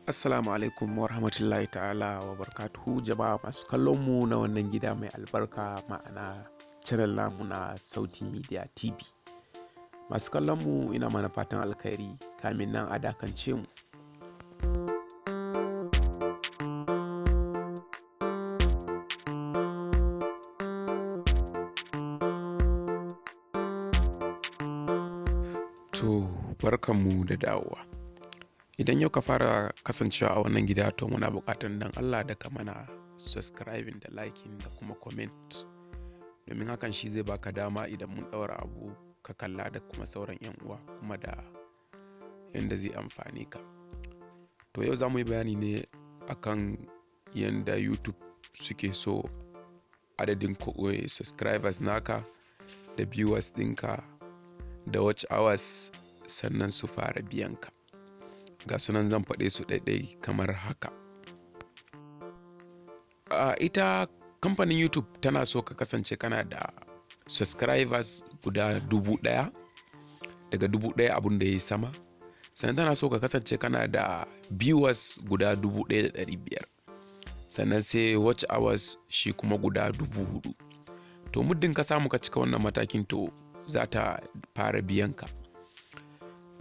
Assalamu alaikum wa rahmatullahi ta'ala wa barakatuhu, jama'a masu kallon mu na wannan gida mai albarka, ma'ana channel namu na Sauti Media TV. Masu kallon mu, ina mana fatan alkhairi. Kamin nan, a dakance mu. To, barkanmu da dawowa. Idan yau ka fara kasancewa a wannan gida, to muna buƙatar dan Allah da ka mana subscribing da liking da kuma comment, domin hakan shi zai baka dama idan mun ɗaura abu ka kalla da kuma sauran 'yan uwa, kuma da yanda zai amfane ka. To, yau za mu yi bayani ne akan yanda YouTube suke so adadin subscribers naka da viewers ɗinka da watch hours, sannan su fara biyan ka. Ga sunan, zan faɗe su ɗaiɗai kamar haka. Ita kamfanin YouTube tana so ka kasance kana da subscribers guda 1000, daga 1000 abun da ya yi sama. Sannan tana so ka kasance kana da viewers guda 1500, sannan sai watch hours shi kuma guda 4000. To, muddin ka samu ka cika wannan matakin, to za ta fara biyan ka.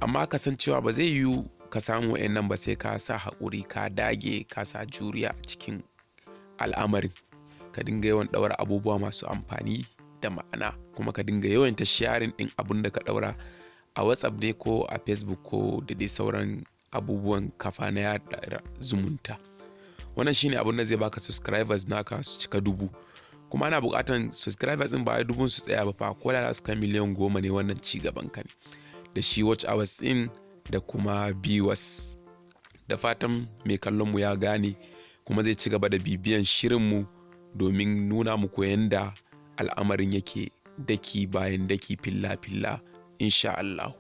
Amma kasancewa ba zai yiwu ka samu wa'annan ba sai ka sa haƙuri, ka dage, ka sa juriya a cikin al'amarin, ka dinga yawan ɗaura abubuwa masu amfani da ma'ana, kuma ka dinga yawan ta sharing ɗin abun da ka ɗaura a WhatsApp ne ko a Facebook ko da dai sauran abubuwan kafa na yaɗa zumunta. Wannan shine abun da zai baka subscribers naka su cika 1000. Kuma ana buƙatan subscribers ɗin ba wai dubun su tsaya ba fa, ko da su kai miliyan 10 ne, wannan ci gaban ka ne, da shi watch hours ɗin da kuma viewers. Da fatan mai kallon mu ya gane, kuma zai ci gaba da bibiyan shirinmu domin nuna muku yanda al'amarin yake daki bayan daki, filla filla, insha Allahu.